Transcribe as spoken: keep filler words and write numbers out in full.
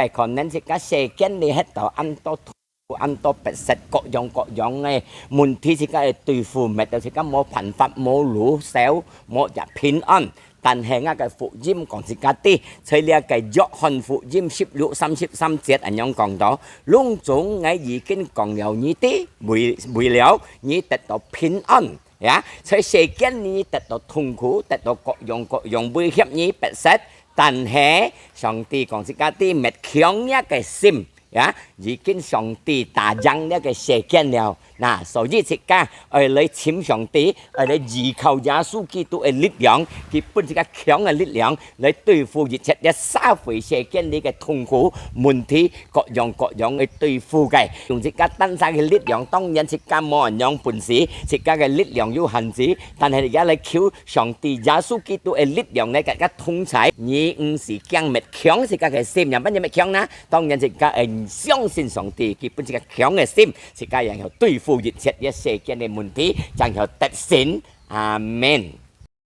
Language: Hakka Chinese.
誒，可能自家世間裡歇到恁多痛苦、恁多逼塞，各樣各樣个問題，自家个對付，搣到自家無辦法、無路走、無隻平安。但係𠊎个福音講自家知，在這个約翰福音十六三十三節恁樣講到：「攏總𠊎已經講了你知，為，為了你得到平安。」 呀，在世間裡得到痛苦，得到各樣各樣威脅你、逼塞，但係上帝講自家知，搣強若个心，呀，已經上帝打贏這个世間了。那，所以自家愛來尋上帝，愛來依靠耶穌基督个力量，佢分自家強个力量， 來對付一切這社會世間裡个痛苦、問題，各樣各樣个對付个。用自家單儕个力量，當然自家無恁樣本事，自家个力量有限制，但係也來求上帝耶穌基督个力量來佮自家同在。你毋使驚，搣強自家个心，仰般你搣強呢？當然自家愛相信上帝，佢分自家強个心，自家正曉對付一切這世間个問題，正曉得勝。阿們。